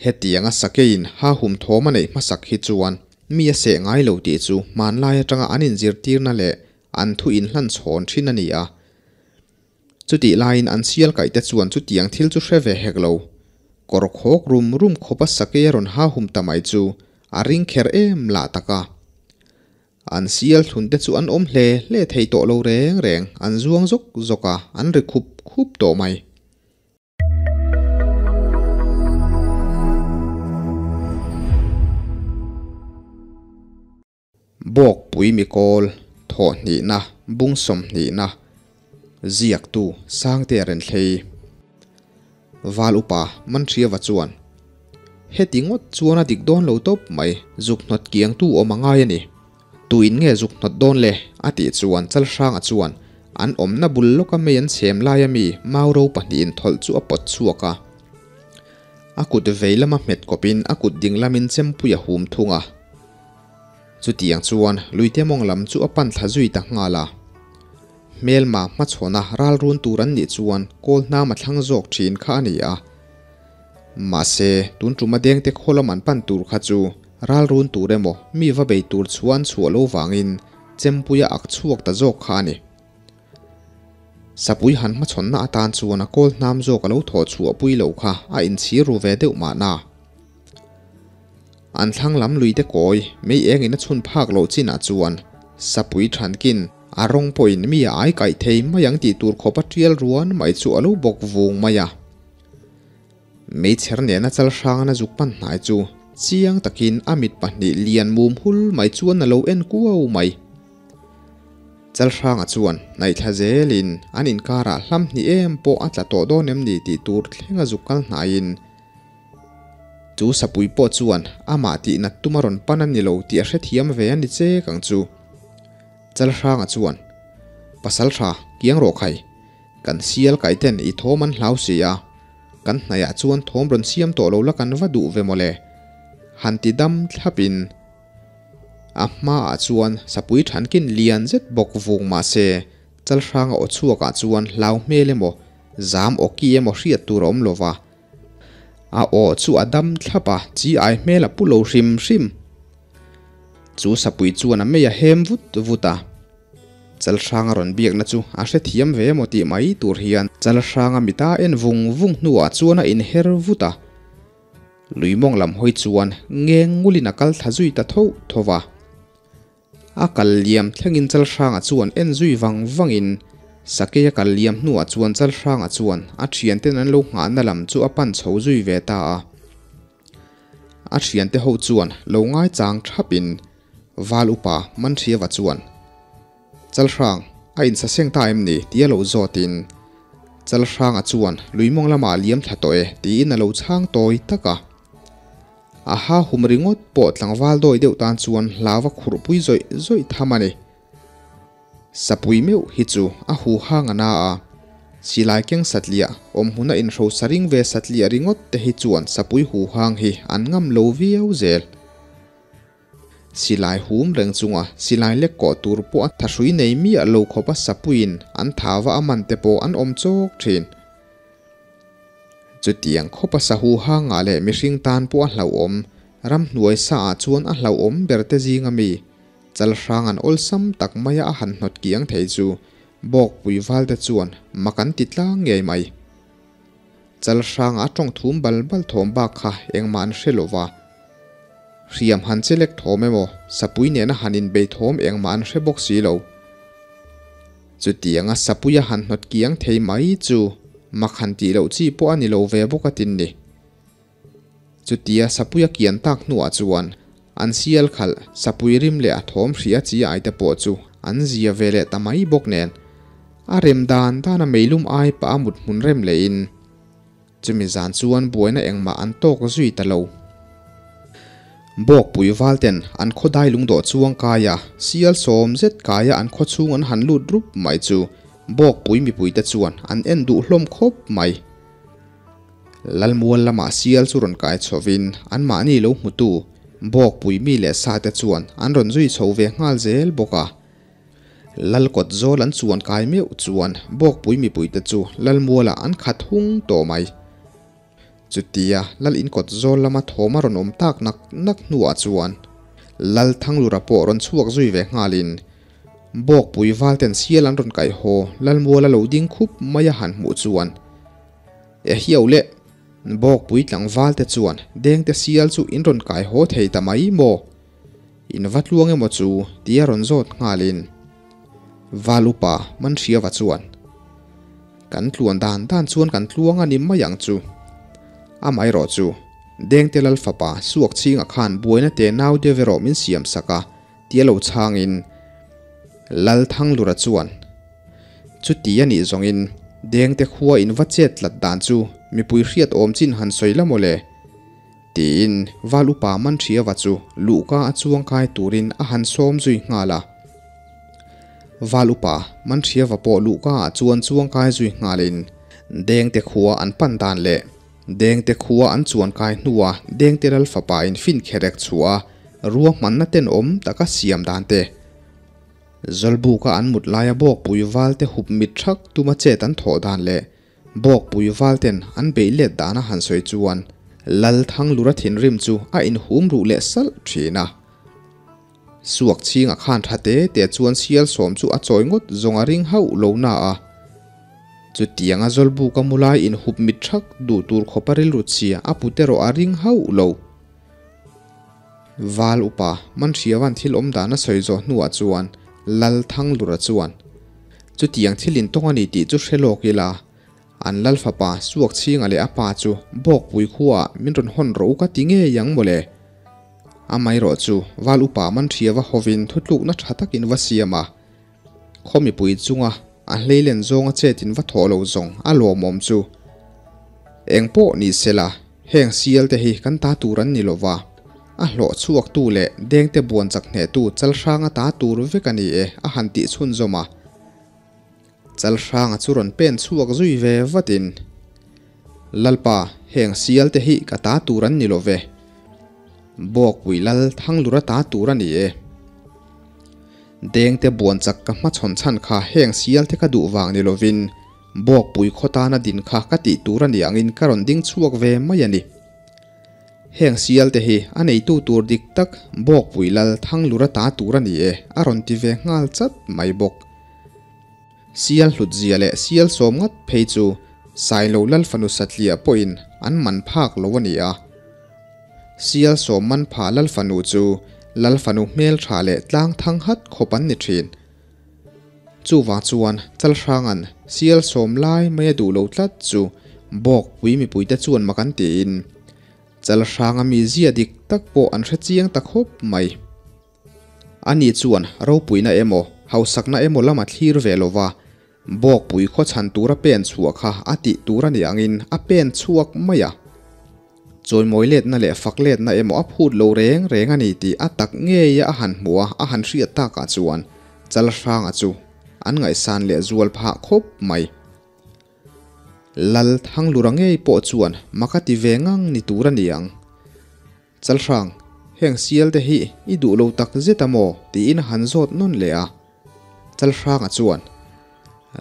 Hetianga sakeiin ha hum thawm a neih hmasak hi chuan mi a seh ngai lo tih chu hmanlai atanga an inzirtirna leh an thu inhlan chhawn thin a ni a. Chutih laiin an sial kaih te chuan chutiang thil chu hre ve hek lo. Kawr khawk rum rum khawpa sakei a rawn ha hum ta mai chu a ring kher em lah tak a. An sial thlun te chu an awm hle hle thei tawh lo reng reng, an zuang zawk zawk a, an ri khup khup tawh mai. Bawkpui mikawl thawhhnihna bung sawmhnihna ziaktu Sangtea Renthlei Val upa Manhriava chuan Heti ngawt chuan a dik dawn lo tawp mai, zuk hnawt kiangtu awm a ngai a ni. Tuin nge zuk hnawt dawn le? a tih chuan Chalhranga chuan an awmna bul lawka mei an chhem laia mi Mauro pahnihin thawlh chu a pawt chhuak a. A kut vei lama hmet kawpin a kut ding lamin chempui a hum thung a. Chutiang chuan luite mawng lam chu a pan thla zui ta nghal a. Hmelma hmachhawna ral run tur an nih chuan kawl hnam a thlang zawk thin kha a ni a. Mahse, tun tuma dengte khaw lam an pan tur kha chu ral run tur emaw mi va bei tur chuan chhuah lo vangin chempuia ak chhuak ta zawk kha a ni. Sapui han hmachhawnna atan chuan a kawl hnam zawk a lo thawh chhuah pui lo kha a inchhir ru ve deuh mahna. An thlang lam luite kawi mei engin a chhun phak loh chinah chuan Sapui thankin a rawng pawhin mi a ai kaih thei mai ang tih tur khawpa tial ruan mai chu a lo bawk vung mai a. Meichher nena chal hrangana zuk pan hnai chu chiang takin a mit pahnih lian mum hul mai chuan a lo en kuau mai. Chalhranga chuan hnaihthla zelin an inkarah hlam hnih em pawh a tla tawh dawn em ni tih tur thlenga zuk kal hnaiin chu sapui pawh chuan amah tih nat tum a rawn pan a ni lo tih a hrethiam ve a ni chek ang chu. Chalhranga chuan, Pasaltha, kiang rawh khai, kan sial kaiten i thawm an hlau si a, kan hnaihah chuan thawm rawn siam tawh lo la kan va duh ve mawle, han ti dam thlapin, A hmaah chuan sapui thankin lian zet bawk vung mah se, Chalhranga aw chhuakah chuan hlau hmel emaw, zam aw ki emaw hriat tur a awm lo va. A aw chu a dam thlap a, chi ai hmel a pu lo hrim hrim. Chu sapui chuan a mei a hem vut vut a. Chalhranga rawn biakna chu a hrethiam ve emaw tih mai tur hian Chalhranga mita en vung vung hnuah chuan a inher vut a. Lui mawng lam hawi chuan ngeng ngulin a kal thla zui ta tho tho va. A kal liam thlengin Chalhranga chuan en zui vang vangin Sakei a kal liam hnuah chuan Chalhranga chuan a thianten an lo nghahna lam chu a pan chho zui ve ta a. A thiante ho chuan lo ngaichang thapin Val upa Manhriava chuan Chalhrang, a insaseng ta em ni? tia lo zawtin Chalhranga chuan Luimawng lamah a liam thla tawh e tiin a lo chhang tawi tak a. A ha hum ringawt pawh tlangval dawi deuh tan chuan hlau a khurhpui zawih zawih tham a ni. Sapui meuh hi chu a hu hang a na a, silai keng satliah, awm hmuna inhro saring ve satliah ringawt te hi chuan sapui hu hang hi an ngam lo viau zel. Silai hum reng chunga silai lek kawh tur pawh a thahrui nei miah lo khawpa sapuiin an thava a man te pawh an awm chawk thin. Chutiang khawpa sahu hangah leh mihring tan pawh a hlauhawm, ramhnuai saah chuan a hlauhawm ber te zinga mi Chalhrang an awlsam tak maia a han hnawt kiang thei chu Bawkpui valte chuan mak an ti tlang ngei mai. Chalhranga a tawng thum bal bal thawm bak kha engmah an hre lo va. Hriam han che lek thawm emaw, sapui nena han inbei thawm engmah an hre bawk si lo. Chutianga sapuia han hnawt kiang thei mai chu mak han tih loh chi pawh a ni lo ve bawk a tin ni. Chutia sapuia kian tak hnuah chuan an sial khalh sapui rim leh a thawm hria chi ai te pawh chu an zia ve leh ta mai bawk nen a rem dan dan a meilum ai pah a mut hmun rem lehin chumi zan chuan buaina engmah an tawk zui ta lo. Bawkpui valten an khawdai lungdawh chuang kaia sial sawm zet kaia an khawchhung an han lut rup mai chu Bawkpui mipuite chuan an en duh hlawm khawp mai. Lalmual lamah sial chu rawn kai chhovin anmahni lo hmutu Bawkpui mi leh sate chuan an rawn zui chho ve nghal zel bawk a. Lalkawt zawl an chuan kai meuh chuan Bawkpui mipuite chu Lalmualah an khat hung tawh mai. Chutia Lal inkawt zawl lama thawm a rawn awm tak nak nak hnuah chuan Lal Thanglura pawh rawn chhuak zui ve nghalin Bawkpui valten sial an rawn kaih haw Lalmual a lo ding khup mai a han hmuh chuan E hiau le! Bawkpui tlangval te chuan Dengte sial chu in rawn kai haw thei ta mai maw? In va tluang emaw chu tia rawn zawt nghalin Val upa Manhriava chuan Kan tluan dan dan chuan kan tluang a ni mai ang chu. Amaherawh chu Dengte Lal fapa Suak chhinga khan buaina te nau deuh erawh min siam sak a tia lo chhangin Lal Thanglura chuan Chuti a nih zawngin Dengte khua in va chet tlat dan chu mipui hriat awm chin han sawi la maw le? Tiin Val upa Manhriava chu luhka a chuang kai turin a han sawm zui nghal a. Val upa Manhriava pawh luhka ah chuan chuang kai zui nghalin Dengte khua an pan dan leh Dengte khua an chuan kai hnua Dengte Lal fapa in fin kherek chhuah a ruahmanna tenawm taka siam dan te Zawlbuka an mut laia Bawkpui valte hup mit thak tuma chet an thawh dan leh Bawkpui valten an beih let dana han sawi chuan Lal Thanglura thinrim chu a inhum ruh leh salh thin a. Suak chhinga khan tha te te chuan sial sawm chu a chawi ngawt zawng a ring hauh lo na a. Chutianga Zawlbuka mu lai inhup mit thak duh tur khawpa rilru chhia a pute erawh a ring hauh lo. Val upa Manhriavan thil awm dan a sawi zawh hnuah chuan Lal Thanglura chuan, Chutiang thil intawng a ni tih chu hre lawk ila, an Lal fapa Suak chhinga leh a pa chu Bawkpui khuaah min rawn hawn rawh u ka ti ngei ang mawle. Amaherawh chu Val upa Manhriava hovin thutlukna tha takin va siam a, khaw mipui chunga a hleilen zawnga chetin va thawh lo zawng a lawmawm chu. Eng pawh ni sela, heng sial te hi kan ta tur an ni lova, a hlawh chhuaktu leh dengte buan chak hnehtu chalhranga ta tur vek a ni e a han tih chhunzawm a. Chalhranga chu rawn pen chhuak zui ve vatin, Lalpa, heng sial te hi ka ta tur an ni love. Bawkpui lal Thanglura ta tur a ni e. Dengte buan chak ka hmachhawn chhan kha heng sial te ka duh vang ni lovin Bawkpui khaw tana din kha ka tih tur a ni angin ka rawn ding chhuak ve mai a ni. Heng sial te hi a neitu tur dik tak Bawkpui lal Thanglura ta tur a ni e a rawn ti ve nghal chat mai bawk. Sial hlut zia leh sial sawm ngat phei chu Sailo lal fanu satliah pawhin an man phak lo a ni a. Sial sawm man pha lal fanu chu lal fanu hmel tha leh tlang thang hat khawp an ni thin. Chuvang chuan Chalhranga'n sial sawm lai mai a duh lo tlat chu Bawkpui mipuite chuan mak an tiin Chalhranga mizia dik tak pawh an hre chiang ta khawp mai. Ani chuan ropuina emaw, hausakna emaw lama thlir ve lova Bawkpui khaw chhan tura pen chhuah kha a tih tur a nih angin a pen chhuak mai a. Chawimawi letna leh fak letna emaw a phut lo reng reng a ni tih a tak ngei a han hmuh a, a han hriat takah chuan Chalhranga chu an ngaihsan leh zual phah khawp mai. Lal Thanglura ngei pawh chuan mak a ti ve ngang ni tur a ni ang. Chalhrang, heng sial te hi i duh lo tak zet a maw? tiin a han zawt nawn leh a. Chalhranga chuan,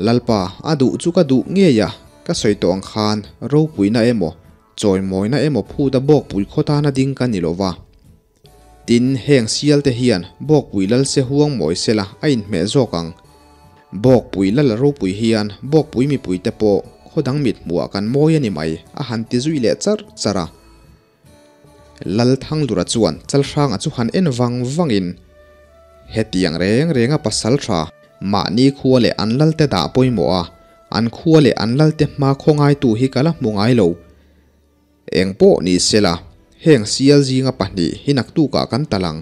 Lalpa, a duh chu ka duh ngei a, ka sawi tawh ang khan ropuina emaw, chawimawina emaw phut a Bawkpui khaw tana ding ka ni lo va. Tin, heng sial te hian Bawkpui lal se huang mawi sela a inhmeh zawk ang. Bawkpui lal a ropui hian Bawkpui mipui te pawh khaw dang mit hmuhah kan mawi a ni mai, a han ti zui leh charh charh a. Lal Thanglura chuan Chalhranga chu han en vang vangin, Hetiang reng renga pasal tha, mahni khua leh an lalte dah pawimawh a, an khua leh an lalte hma khawngaitu hi ka la hmu ngai lo. Eng pawh ni sela, heng sial zinga pahnih hi naktukah kan tal ang.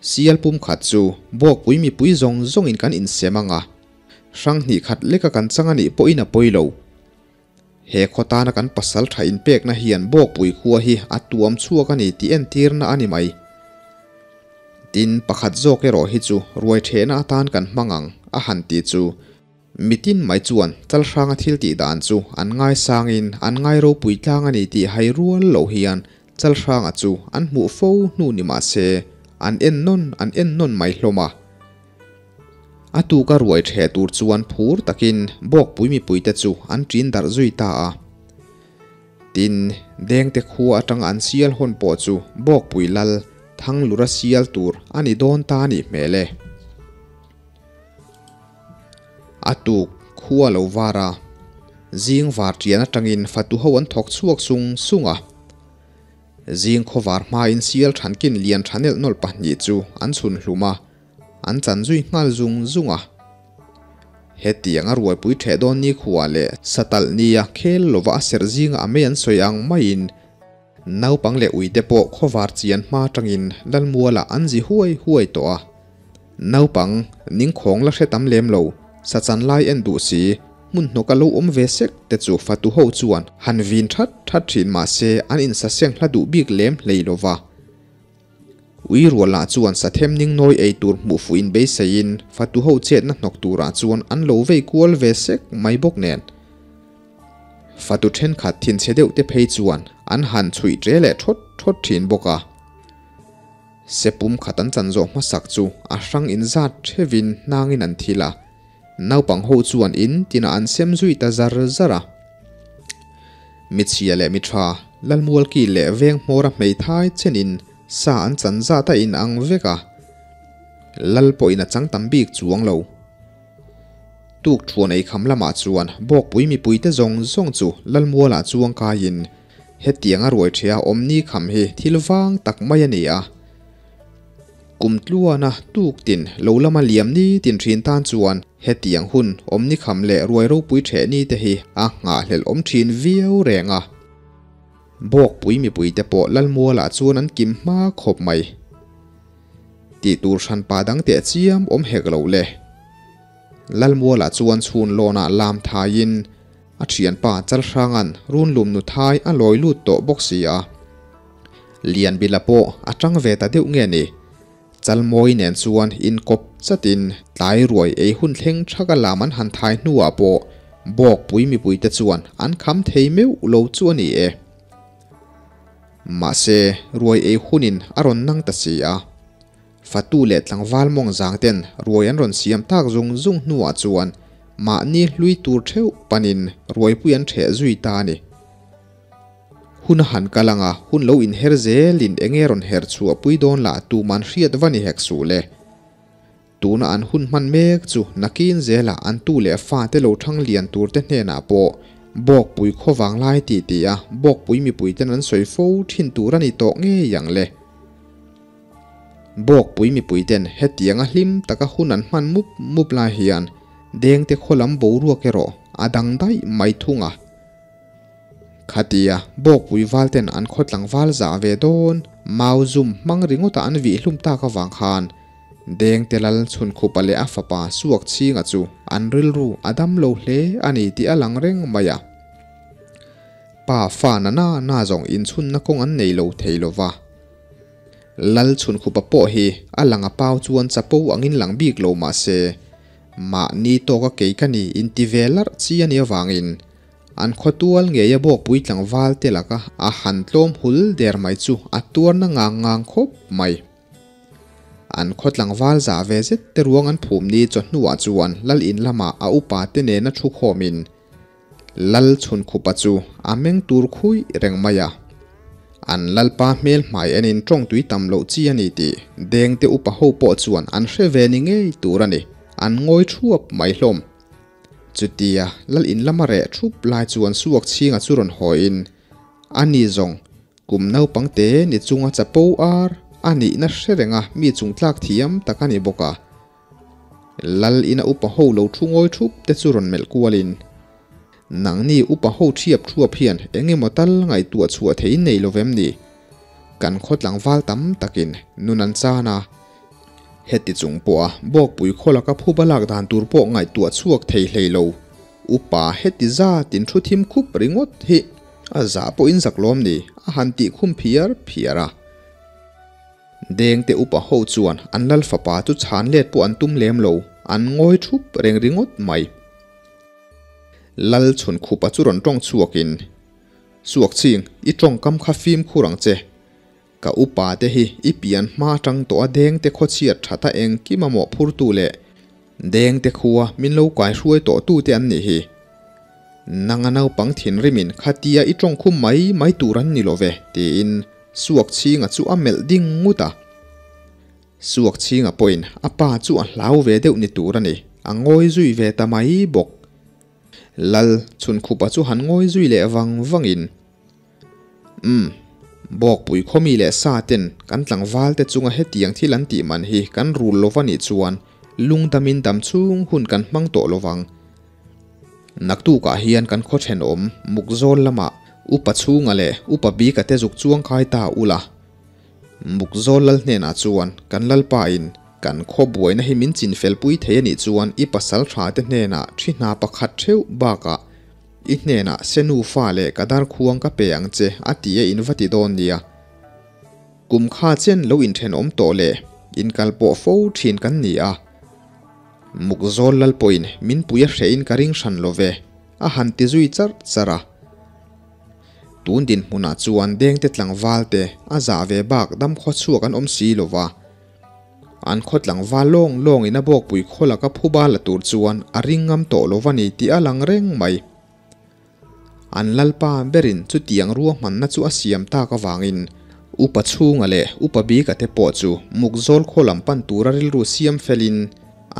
Sial pum khat chu Bawkpui mipui zawng zawngin kan insem ang a, hrang hnih khat leka kan chang a nih pawhin a pawi lo. He khaw tana kan pasal tha inpekna hian Bawkpui khua hi a tuam chhuak a ni tih entirna a ni mai. Tin, pakhat zawk erawh hi chu ruai thehna atan kan hmang ang, a han ti chu. Mitin mai chuan Chalhranga thil tih dan chu an ngaisangin an ngai ropui tlang a ni tih hai rual loh hian Chalhranga chu an hmuh fo hnu ni mah se an en nawn an en nawn mai hlawm a. A tuka ruai ṭheh tur chuan phur takin Bawkpui mipuite chu an ṭin darh zui ta a. Tin, Dengte khua atanga an sial hawn pawh chu Bawkpui Lal Thanglura sial tur a ni dawn ta a nih hmel e. A tuk khua lo var a, zing var ṭian aṭangin fatu ho an thawk chhuak sung sung a. Zing khawvar hmain sial ṭhankin lian ṭha nelh nawlh pahnih chu an chhun hlum a, an chan zui nghal zung zung a. Hetiang a ruaipui ṭheh dawn ni khuah leh satalh nia khel lova a serh zinga a mei an sawi ang maiin naupang leh uite pawh khawvar chian hma aṭangin Lalmualah an zi huai huai tawh a. Naupang ningkhawng la hre tam lem lo, sachan lai en duh si, hmun hnawk a lo awm ve sek te chu fatu ho chuan han vin that that thin mah se an insaseng hla duh bik lem hlei lo va. Ui rualah chuan sathem ningnawi ei tur hmuh fuh in beiseiin fatu ho chetna hnawk turah chuan an lo vei kual ve sek mai bawk nen. Fatu thenkhat thinchhe deuh te phei chuan an han chhuih ṭe leh thawt thawt thin bawk a. Se pum khat an chan zawh hmasak chu a hrang inzat thevin hnangin an thil a, naupang ho chuan in tinah an sem zui ta zar zar a. Michhia leh mitha, Lalmualki leh Venghmawra hmeithai chenin sa an chan zat a in ang vek a, Lal pawhin a chang tam bik chuang lo. Tuk thuan ei kham lamah chuan Bawkpui mipuite zawng zawng chu Lalmualah chuang kaiin hetiang a ruai ṭhia awm ni kham hi thil vang tak mai a ni a. Kum tluana tuk tin lo lama liam ni tin ṭhin tan chuan hetiang hun awm ni kham leh ruai ropui ṭheh ni te hi a nghahhlelh awm ṭhin viau reng a. Bawkpui mipuite pawh Lalmualah chuan an kim hma khawp mai. Tih tur hran pa dang teh chiam awm hek lo le. Lalmualah chuan chhun lawnah lam thaiin a thianpa Chalhranga'n runlum nu thai a lawi lut tawh bawk si a. Lianbila pawh a tang ve ta deuh nge ni. Chalmawi nen chuan inkawp chatin tlai ruai ei hun thleng thaka lam an han thai hnuah pawh Bawkpui mipuite chuan an kham thei meuh lo chu a ni e. Mahse, ruai ei hunin a rawn nang ta si a. Fatu leh tlangval mawng zang ten ruai an rawn siam tak zung zung hnuah chuan mahni hlui tur theuh panin ruaipui an ṭheh zui ta a ni. Hun a han kal ang a, hun lo inher zelin enge rawn her chhuah pui dawn lah tuman hriat va ni hek suh le. Tuna an hun hman mek chu nakin zelah an tu leh fate lo thang lian turte hnenah pawh Bawkpui khawvang lai tih tih a Bawkpui mipuiten an sawi fo thin tur a ni tawh ngei ang le. Bawkpui mipuiten hetianga hlim taka hun an hman mup mup lai hian Dengte khaw lam boruak erawh a dang daih mai thung a. Khatia Bawkpui valten an khaw tlangval zah ve dawn mau zum hmang ringawta an vih hlum tak avang khan Dengte lal chhunkhupa leh a fapa suak chhinga chu an rilru a dam lo hle a ni tih a lang reng mai a. Pa fa na na na zawng inchhunna kawng an nei lo thei lo va. Lal chhunkhupa pawh hi a lang a pau chuan chapo angin lang bik lo mah se, mahni tawka kei ka ni inti ve larh chi a nih avangin An khawtual ngeia bawkpui tlangval te laka a han tlawm hul der mai chu a tuarna ngang ngang khawp mai. An khaw tlangval zah ve zet te ruang an phum ni chawhnuah chuan lal in lamah a upa te nena thu khawmin Lal chhunkhupa chu a meng tur khui reng mai a. An lalpa hmel hmai enin tawng tui tam loh chi a ni tih Dengte upa ho pawh chuan an hre ve ni ngei tur a ni, an ngawi thuap mai hlawm. Chutia lal in lama reh thup lai chuan suak chhinga chu rawn hawiin, A ni zawng, kum naupang te ni chunga chapo ar a nihna hre renga mi chung tlak thiam tak a ni bawk a. Lal ina upa ho lo thu ngawi thup te chu rawn melh kualin, Nangni upa ho thiap thuap hian eng emaw tal ngaihtuah chhuah thei nei lo vem ni? Kan khaw tlangval tam takin nun an chan a. Heti chung pawha Bawkpui khaw laka phuba lak dan tur pawh ngaihtuah chhuak thei hlei lo. Upa heti zatin thu thim khup ringawt hi a zah pawhin zak lawm ni a han tih khum phiar phiar a. Dengte upa ho chuan an lal fapa chu chhan let pawh an tum lem lo, an ngawi thup reng ringawt mai. Lal chhun khupa chu rawn tawng chhuakin, Suakching, i tawngkam kha fimkhur ang che. Ka upa te hi i pian hma atang tawh a dengte khawchhiat that a engkim a mawhphurtu leh dengte khua min lo kai hruai tawh tu te an nih hi. Nanga naupang thinrimin khatia i tawng khum mai mai tur an ni lo ve, tiin Suakchhinga chu a melh ding ngut a. Suakchhinga pawhin a pa chu a hlau ve deuh ni tur a ni, a ngawi zui ve ta mai bawk. Lal Chhunkhupa chu han ngawi zui leh vang vangin, Umm, Bawkpui khawmi leh sa ten kan tlangval te chunga hetiang thil an tih man hi kan rul lova nih chuan lungdamin dam chhung hun kan hmang tawh lovang. Naktukah hian kan khaw thenawm Mukzawl lamah Upa Chhunga leh Upa Bika te zuk chuang kai ta ula. Mukzawl lal hnenah chuan kan lalpa in kan khaw buaina hi min chin felpui thei anih chuan i pasal tha te hnenah thi hna pakhat theuh bakah i hnenah se nufa leh ka darkhuang ka pe ang che a ti a in va ti dawn nia. Kum kha chen lo inthenawm tawh leh inkal pawh fo thin kan ni a. Mukzawl lal pawhin min pui a hrehin ka ring hran lo ve, a han ti zui charh charh a. Tun dinhmunah chuan dengte tlangval te a zah ve bak dam khaw chhuak an awm si lo va. An khaw tlangval lawng lawngin a bawkpui khaw laka phuba la tur chuan a ring ngam tawh lo va ni tih a lang reng mai. An lalpa berin chutiang ruahmanna chu a siam tak avangin Upa Chhunga leh Upa Bika te pawh chu Mukzawl khaw lam pan tura rilru siam felin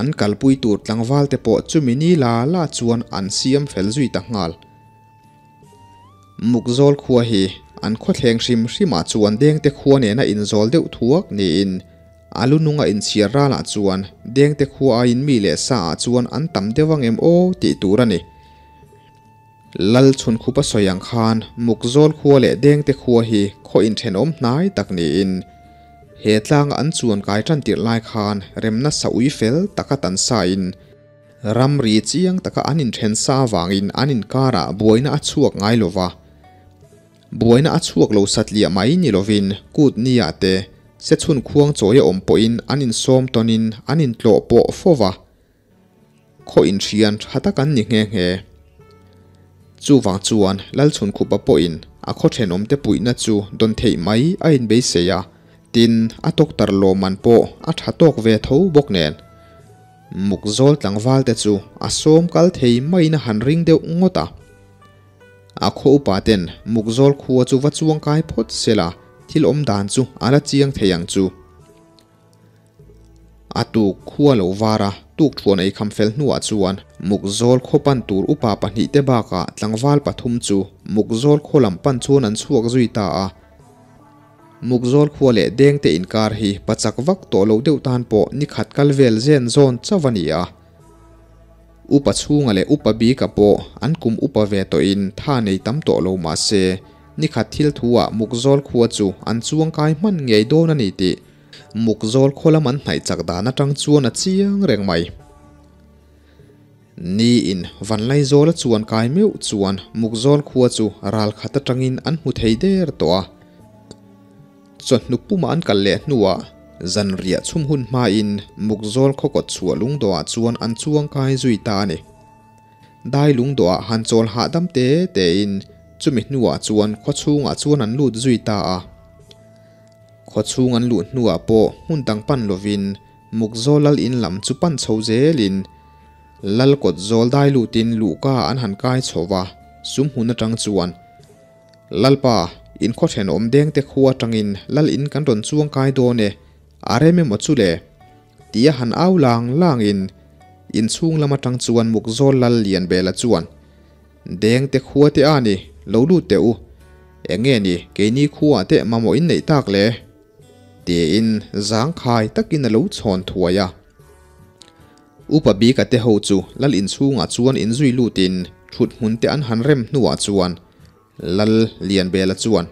an kalpui tur tlangval te pawh chumi ni la la chuan an siam fel zui ta nghal. Mukzawl khua hi an khawthleng hrim hrimah chuan Dengte khua nena inzawl deuh thuak niin A lu nunga inchhiar ralah chuan Dengte khua aiin mi leh sa ah chuan an tam deuh ang em aw tih tur a ni. Lal Chhunkhupa sawi ang khan Mukzawl khua leh Dengte khua hi khaw inthenawm hnai tak niin he tlanga an chuan kai tan tirh lai khan remna sa ui fel taka tan sain ramri chiang taka an inthen sa avangin an inkarah buaina a chhuak ngai lova. Buaina a chhuak lo satliah mai ni lovin kut nia te, se chhun khuang chawi a awm pawhin an insawm tawnin an intlawh pawh fo va, khaw inhrian tha tak an ni nghe nghe. Chuvang chuan Lalchhunkhupa pawhin a khaw thenawmte puihna chu dawn theih mai a inbeisei a, tin a tawktar lawmman pawh a tha tawk ve tho bawk nen. Mukzawl tlangvalte chu a sawm kal thei maiin a han ring deuh ngawt a. A khaw upa ten Mukzawl khua chu va chuang kai phawt sela thil awm dan chu a la chiang thei ang chu. A tuk khua lo var a, tuk thuan ei kham fel hnuah chuan Mukzawl khaw pan tur upa pahnihte bakah tlangval pathum chu Mukzawl khaw lam pan chuan an chhuak zui ta a. Mukzawl khua leh Dengte inkar hi pachak vak tawh lo deuh tan pawh nikhat kal vel zen zawn chauh a ni a. Upa chhunga leh upa bika pawh an kum upa ve tawhin tha nei tam tawh lo mah se, nikhat thil thu-ah Mukzawl khua chu an chuang kai hman ngei dawn a ni tih Mukzawl khaw lam an hnaih chak dan atang chuan a chiang reng mai. Niin Vanlaizawla chuan kai meuh chuan Mukzawl khua chu ral khat atangin an hmu thei der tawh a. Chawhnu puma an kal leh hnuah zanriah chhum hun hmain Mukzawl khaw kawt chhuah lungdawhah chuan an chuang kai zui ta a ni. Dai lungdawhah han chawl hahdam te tein chumi hnuah chuan khaw chhungah chuan an lut zui ta a. Khaw chhung an luh hnuah pawh hmun dang pan lovin Mukzawl lal in lam chu pan chho zelin lal kawt zawl dai lutin luhka an han kai chho va, sum hmun atang chuan Lalpa, in khaw thenawm dengte khu atangin lal in kan rawn chuang kai dawn e, a rem emaw chu le? Tia han au lang langin inchhung lam atang chuan Mukzawl lal Lianbela chuan, Dengte khua te a ni, lo lut teh u. Enge ni, keini khuaah te mamawh in neih tak le? Tiin zangkhai takin a lo chhawn thuai a. Upa bika te ho chu lal inchhungah chuan inzui lutin thut hmun te an han rem hnuah chuan Lal Lianbela chuan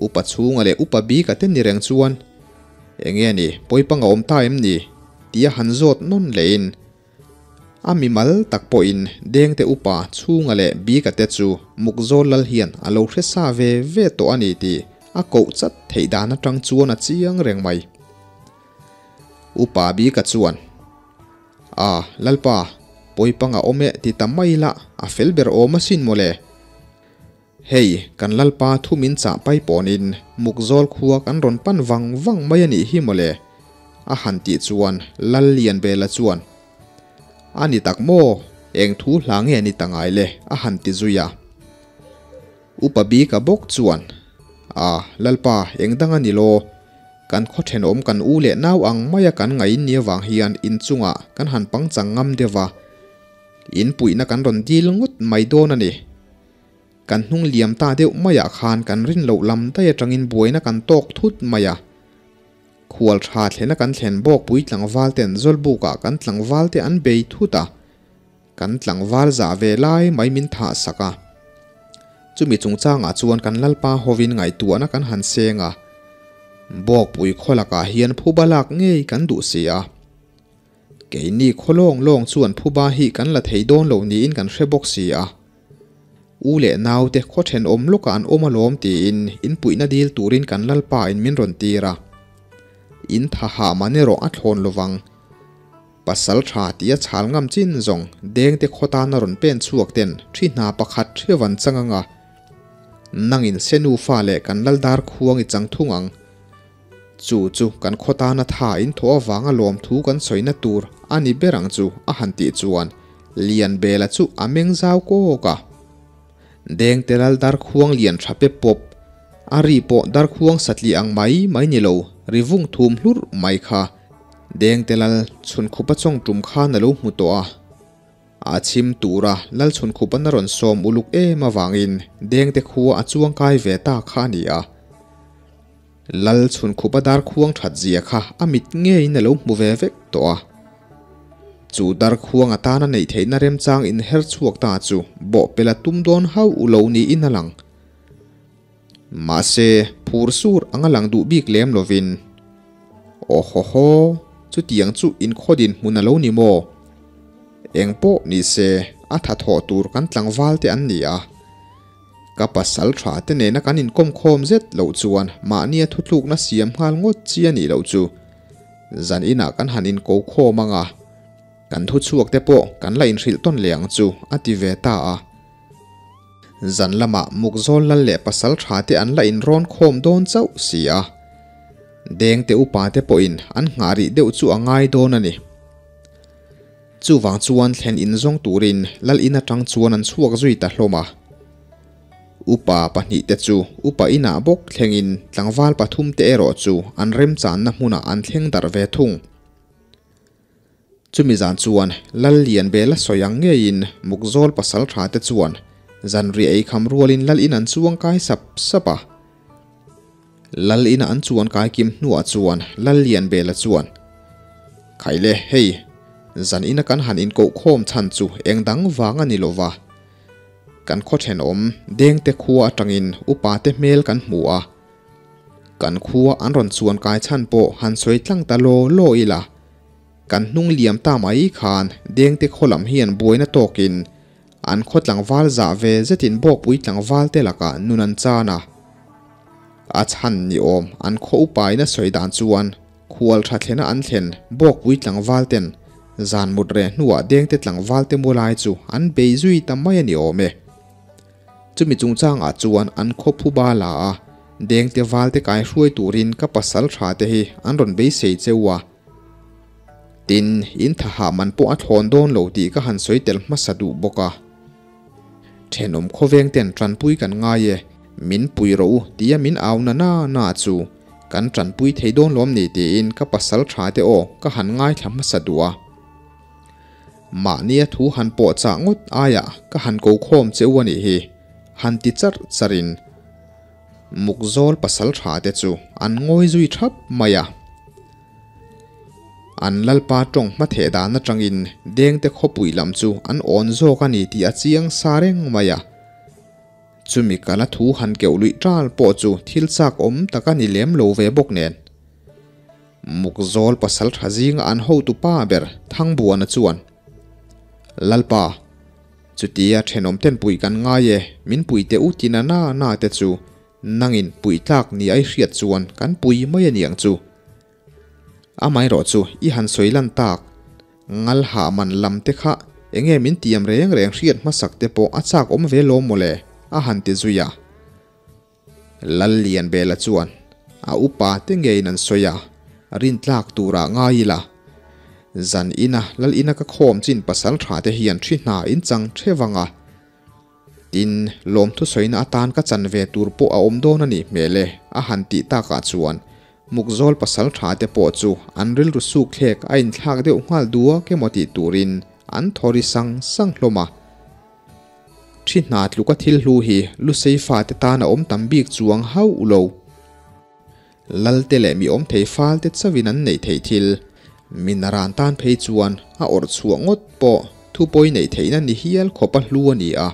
Upa chhunga leh Upa bika te ni reng chuan Enge ni pawipang a awm ta em ni? tia han zawt nawn lehin a mimal tak pawhin Dengte Upa chhunga leh bika te chu Mukzawl Lal hian a lo hre sa ve ve tawh a ni tih a koh chat theih dan atang chuan a chiang reng mai. Upa Bika chuan, A, Lalpa, pawipang a awm e ti ta mai la, a fel ber awm asin mawle. Hei, kan Lalpa thu min chah pai pawnin Mukzawl khua kan rawn pan vang vang mai a nih hi mawle, a han tih chuan Lal Lianbela chuan, A ni tak maw? Eng thu hla nge ni ta ngai le? a han ti zui a. Upa bika bawk chuan, A, Lalpa, eng dang a ni law? Kan khaw thenawm kan u leh nau ang maia kan ngaih ni avang hian inchungah kan han pangchang ngam deuh va, in puihna kan rawn dil ngawt mai dawn a ni. Kan hnung liam ta deuh maiah khan kan rin loh lam daih atangin buaina kan tawk thut mai a. Khual tha thlena kan thlen bawkpui tlangval ten Zawlbukah kan tlangval te an bei thut a, kan tlangval zah ve lai mai min thah sak a. Chumi chungchangah chuan kan Lalpa hovin ngaihtuahna kan han seng a, Bawkpui khaw lakah hian phuba lak ngei kan duh si a. Keini khaw lawng lawng chuan phuba hi kan la thei dawn lo niin kan hre bawk si a. U leh naute khaw thenawm lawkah an awm alawm tiin inpuihna dil turin kan Lalpa in min rawn tir a. In tha hah man erawh a thlawn lovang. Pasal tha tia chhal ngam chin zawng dengte khaw tana rawn pen chhuak ten thi hna pakhat hreuh an chang ang a. Nangin se nufa leh kan Lal dar khuang i chang thung ang. Chu chu kan khaw tana tha in thawh avanga lawmthu kan sawina tur a ni ber ang chu a han tih chuan Lianbela chu a meng zau kawk a. Dengte lal darkhuang lian tha pe pawp, a ri pawh darkhuang satliah ang mai mai ni lo, ri vung thum hlur mai kha Dengte lal chhunkhupa chawng tum khan a lo hmu tawh a. A chhim tura lal chhunkhupan a rawn sawm uluk em avangin Dengte khua a chuang kai ve ta kha a ni a. Lal chhunkhupa darkhuang that zia kha a mit ngeiin a lo hmu ve vek tawh a. Chu darkhuang atana neih theihna remchang inher chhuak ta chu bawhpelh a tum dawn hauh lo niin a lang. Mahse, phur sur anga lang duh bik lem lovin, Aw haw haw, chutiang chu inkhaw dinhmun a lo ni maw? Eng pawh ni se, a tha thawh tur kan tlangval te an ni a. Ka pasal tha te nena kan inkawm khawm zet loh chuan mahnia thutlukna siam nghal ngawt chi a nih loh chu. Zan inah kan han inko khawm ang a, kan thuchhuak te pawh kan la inhrilh tawn leh ang chu, a ti ve ta a. Zan lamah Mukzawl lal leh pasal tha te an la inrawn khawm dawn chauh si a. Dengte upa te pawhin an nghah rih deuh chu a ngai dawn a ni. Chuvang chuan thlen in zawng turin lal in atang chuan an chhuak zui ta hlawm a. Upa pahnihte chu upa inah bawk thlengin tlangval pathumte erawh chu an remchanna hmunah an thleng darh ve thung. Chumi zan chuan Lal Lianbela sawi ang ngeiin Mukzawl pasal thate chuan zanriah ei kham rualin lal in an chuang kai sap sap a. Lal ina an chuan kai kim hnuah chuan Lal Lianbela chuan, Khaile, hei, zan ina kan han inkoh khawm chhan chu eng dang vang a ni lo va. Kan khaw thenawm Dengte khua atangin upa te hmel kan hmu a. Kan khua an rawn chuan kai chhan pawh han sawi tlang ta law law ila. Kan hnung liam ta mai khan Dengte khaw lam hian buaina tawkin An khaw tlangval zah ve zetin bawkpui tlangval te lakah nun an chan a. A chhan ni awm an khaw upain a sawi dan chuan khual tha thlena an thlen bawkpui tlangval ten zan mut reh hnuah dengte tlangval te mu lai chu an bei zui ta mai a ni awm e. Chumi chungchangah chuan an khaw phuba la a, dengte val te kai hruai turin ka pasal tha te hi an rawn beisei cheu a. Tin, in tha hah man pawh a thlawn dawn lo tih ka han sawi tel hmasa duh bawk a. Thenawm khawveng ten tanpui kan ngai e, min pui rawh u tia min au na na na chu kan tanpui thei dawn lawm ni tiin ka pasal tha te aw ka han ngaithla hmasa duh a. Mahnia thu han pawh chah ngawt aiah ka han ko khawm che u a nih hi, han ti charh charh in. Mukzawl pasal tha te chu an ngawi zui thap mai a. An lalpa tawng hmatheh dan atangin Dengte khawpui lam chu an awn zawk a ni tih a chiang sa reng mai a. Chumi kala thu han keuh luih tal pawh chu thil chak awm tak a ni lem lo ve bawk nen. Mukzawl pasal tha zinga an hotu pa ber Thangbuana chuan, Lalpa, chutia thenawm ten puih kan ngai e, min pui teh u ti na na na te chu Nangin puih tlak ni ai hriat chuan kan pui mai a niang chu. Amaherawh chu i han sawi lan tak, ngal hah man lam te kha enge min tiam reng reng hriat hmasak te pawh a chak awm ve lawm mawle, a han ti zui a. Lal Lianbela chuan a upa te ngeiin an sawi a, rintlak turah ngai ila. Zan ina lal ina ka khawm chin pasal tha te hian thi hna in chang thevang a. Tin, lawmthu sawina atan ka chan ve tur pawh a awm dawn a nih hmel e, a han tih takah chuan Mukzawl pasal tha te pawh chu an rilru suk thlek a inthlak deuh nghal duak emaw tih turin an thaw ri sang sang hlawm a. Thi hna tluka thil hlu hi Lusei fate tan a awm tam bik chuang hauh lo. Lalte leh mi awm thei falte chauhin an neih theih thil, mi naran tan phei chuan a awrh chhuah ngawt pawh thupawi neih theihna ni hial khawpa hlu a ni a.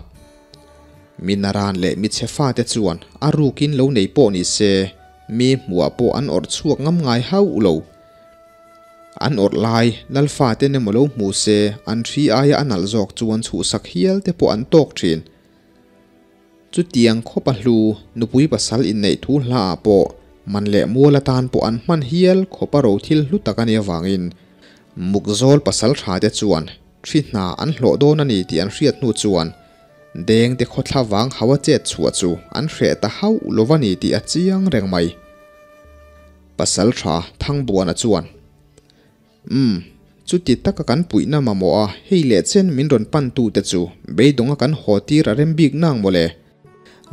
Mi naran leh mi chhe fate chuan a rukin lo nei pawh ni se, mi hmuah pawh an awrh chhuak ngam ngai hauh lo. An awrh lai lal faten emaw lo hmu se, an hri aia a nalh zawk chuan chhuhsak hial te pawh an tawk thin. Chutiang khawpa hlu nupui pasal inneih thu hlaah pawh man leh mual atan pawh an hman hial khawpa ro thil hlu tak a nih avangin Mukzawl pasal tha te chuan thi hna an hlawh dawn a ni tih an hriat hnu chuan Dengte khawthla vang hau a chet chhuah chu an hreh ta hauh lo va ni tih a chiang reng mai. Pasal tha Thangbuana chuan. Umm, chuti taka kan puihna mamawh a, hei leh chen min rawn pan tute chu beidawnga kan haw tir a rem bik nang mawle.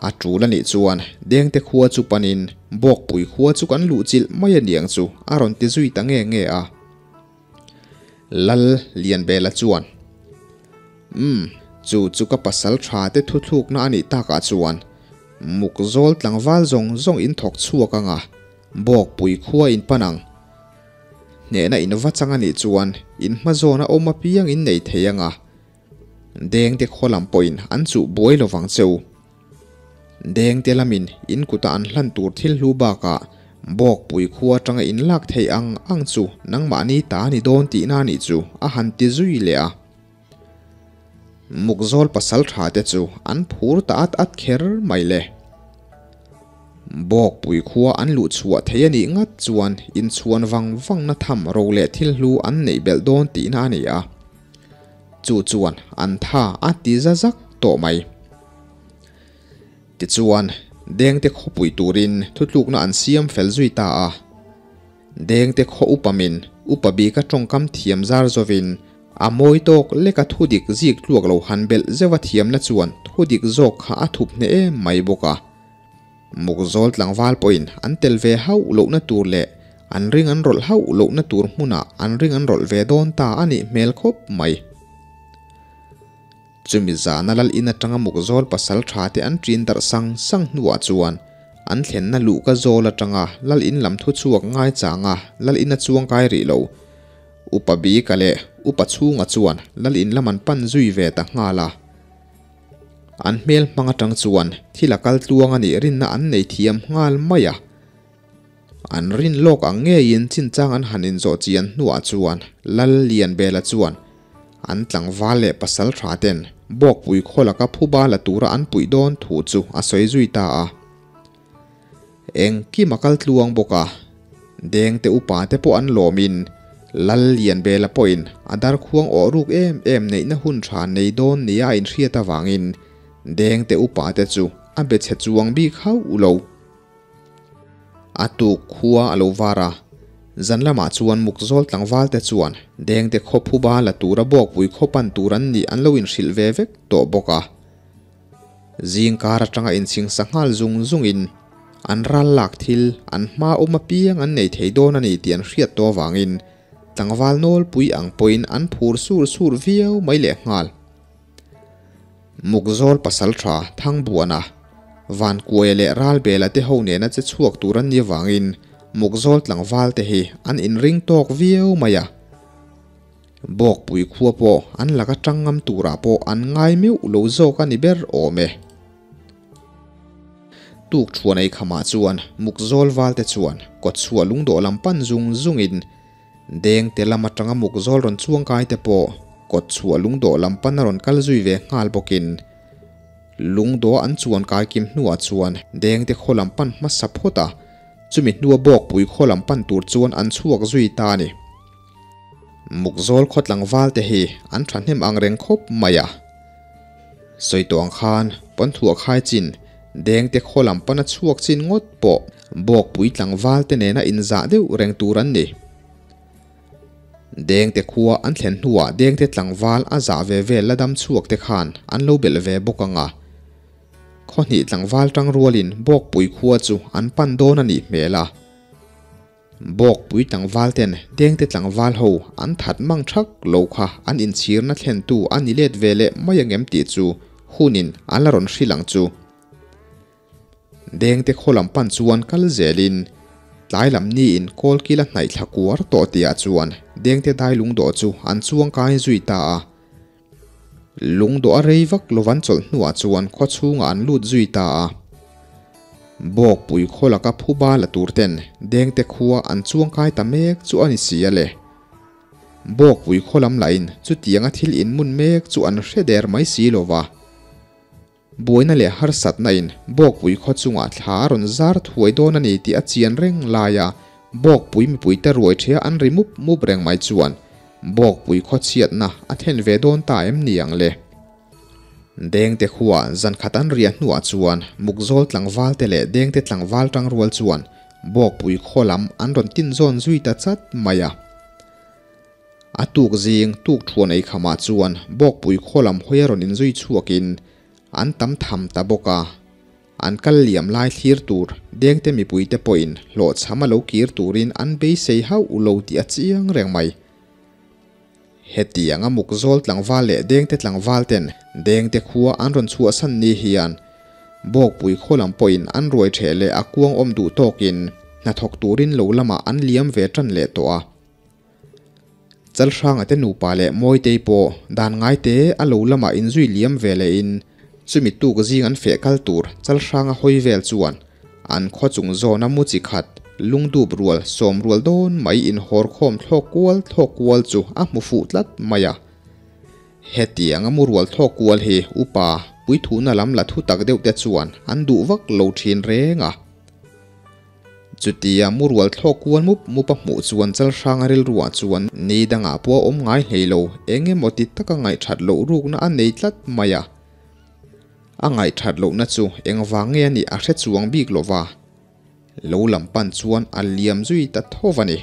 A tul a nih chuan Dengte khua chu panin Bawkpui khua chu kan luh chilh mai a niang chu a rawn ti zui ta nge nge a. Lal Lianbela chuan, Umm, chu chu ka pasal tha te thuthlukna a nih takah chuan Mukzawl tlangval zawng zawng in thawk chhuak anga Bawkpui khua in pan ang. Hnehna in va chang a nih chuan in hma zawn a awm apiang in nei thei ang a, Dengte khaw lam pawhin an chuh buai lo vang che u. Dengte lamin in kuta an hlan tur thil hlu bakah Bawkpui khua atanga in lak theih ang ang chu nangmahni ta a ni dawn tihna a nih chu a han ti zui leh a. Mukzawl pasal tha te chu an phur ta at at kher mai le. Bawkpui khua an luh chhuah thei a nih ngat chuan inchhuan vang vangna tham ro leh thil hlu an neih belh dawn tihna a ni a. Chu chuan an tha a ti za zak tawh mai. Tichuan, Dengte khawpui turin thutlukna an siam fel zui ta a. Dengte khaw upamin upa bika tawngkam thiam zar zawin a mawi tawk leka thudik zik tluak lo han belh zeuha thiamna chuan thudik zawk kha a thup hneh em mai bawk a. Mukzawl tlangval pawhin an tel ve hauh lohna tur leh an ring an rawlh hauh lohna tur hmunah an ring an rawlh ve dawn ta a nih hmel khawp mai. Chumi zana lal in atanga Mukzawl pasal tha te an ṭin darh sang sang hnuah chuan an thlenna luhka zawl atanga lal in lam thu chhuak ngai changa lal in a chuang kai rih lo. Upa Bika leh Upa Chhunga chuan lal in lam an pan zui ve ta nghal a. An hmel hmang atang chuan thil a kal tluang a nih rinna an nei thiam nghal mai a. An rin lawk ang ngeiin chinchang an han inzawh chian hnuah chuan Lal Lianbela chuan an tlangval leh pasal tha ten Bawkpui khaw laka phuba la tura an puih dawn thu chu a sawi zui ta a. Engkim a kal tluang bawk a, Dengte upa te pawh an lawmin Lal Lianbela pawhin a darkhuang awh ruk em em neihna hun tha nei dawn nia a inhriat avangin Dengte upa te chu a be chhe chuang bik hauh lo. A tuk khua a lo var a, zan lamah chuan Mukzawl tlangval te chuan Dengte khaw phuba la tura Bawkpui khaw pan tur an nih an lo inhrilh ve vek tawh bawk a. Zing kar atanga inchhingsa nghal zung zungin an ral lak thil an hma awm apiang an nei thei dawn a ni tih an hriat tawh avangin tlangval nawlpui ang pawhin an phur sur sur viau mai lehnghal. Mukzawl pasaltha Thangbuana, Vankuaia leh Ralbela te ho nena che chhuak tur an ni avangin Mukzawl tlangval te hi an inring tawk viau mai a. Bawkpui khua pawh an laka tang ngam turah pawh an ngai meuh lo zawk a ni ber awm e. Tuk thuan ei khamah chuan Mukzawl val te chuan kawtchhuah lungdawh lam pan zung zungin Dengte lam atanga mukzawl rawn chuang kai te pawh kawtchhuah lungdawh lam pan a rawn kal zui ve nghal bawkin lungdawh an chuan kai kim hnuah chuan Dengte khaw lam pan hmasa phawt a, chumi hnua Bawkpui khaw lam pan tur chuan an chhuak zui ta a ni. Mukzawl khaw tlangval te hi an thahnem ang reng khawp mai a. Sawi tawh ang khan Pawnthuah khai chin Dengte khaw lam pan a chhuak chin ngawt pawh Bawkpui tlangval te nena inzah deuh reng tur an ni. Dengte khua an thlen hnuah Dengte tlangval a zah ve vel la dam chhuak te khan an lo belh ve bawk ang a. Khaw hnih tlangval tang rualin Bawkpui khua chu an pan dawn a nih hmel a. Bawkpui tlangval ten Dengte tlangval ho an that mang thak lo kha an inchhirna thlentu a ni let ve leh mai angem tih chu hunin an la rawn hrilh ang chu. Dengte khaw lam pan chuan kal zelin tlai lam niin kawlkil a hnaih thla kuar tawh tihah chuan Dengte dai lungdawh chu an chuang kai zui ta a. Lungdawh a rei vak lovan chawlh hnuah chuan khaw chhungah an lut zui ta a. Bawkpui khaw laka phuba la tur ten Dengte khua an chuang kai ta mek chu a ni si a le. Bawkpui khaw lam lahin chutianga thil inmun mek chu an hre der mai si lova. Buaina leh harsatna in Bawkpui khaw chungah thla a rawn zar thuai dawn a ni tih a chian reng lai a, Bawkpui mipuite ruai ṭhia an ri mup mup reng mai chuan Bawkpui khaw chhiatna a thlen ve dawn ta em ni ang le? Dengte khua zan khat an riah hnuah chuan Mukzawl tlangval te leh Dengte tlangval ṭangrual chuan Bawkpui khaw lam an rawn tin zawn zui ta chat mai a. A tuk zing tuk thuan ei khamah chuan Bawkpui khaw lam hawi a rawn inzui chhuakin an tam tham ta bawk a. An kal liam lai thlir tur Dengte mipuite pawhin hlawhchham a lo kir turin an beisei hauh lo tih a chiang reng mai. Hetianga Mukzawl tlangval leh Dengte tlangval ten Dengte khua an rawn chhuahsan ni hian Bawkpui khaw lam pawhin an ruai ṭheh leh a kuang awm duh tawkin hnathawk turin lo lamah an liam ve ṭan leh tawh a. Chalhranga te nupa leh Mawitei pawh dan ngai te a lo lamah inzui liam ve lehin chumi tuk zing an feh kal tur Chalhranga hawi vel chuan an khaw chung zawna mu chi khat lungdup rual sawm rual dawn mai inhawr khawm thlawk kual thlawk kual chu a hmu fuh tlat mai a. Hetianga mu rual thlawk kual hi upa puithuna lam la thu tak deuh te chuan an duh vak lo thin reng a. Chutia mu rual thlawk kual mup mup a hmuh chuan Chalhranga rilruah chuan ni dangah pawh a awm ngai hlei lo, eng emaw ti taka ngaihthat loh rukna a nei tlat mai a. A ngaihthat lohna chu engvang nge a nih a hre chuang bik lo va, lo lam pan chuan a liam zui ta tho va ni.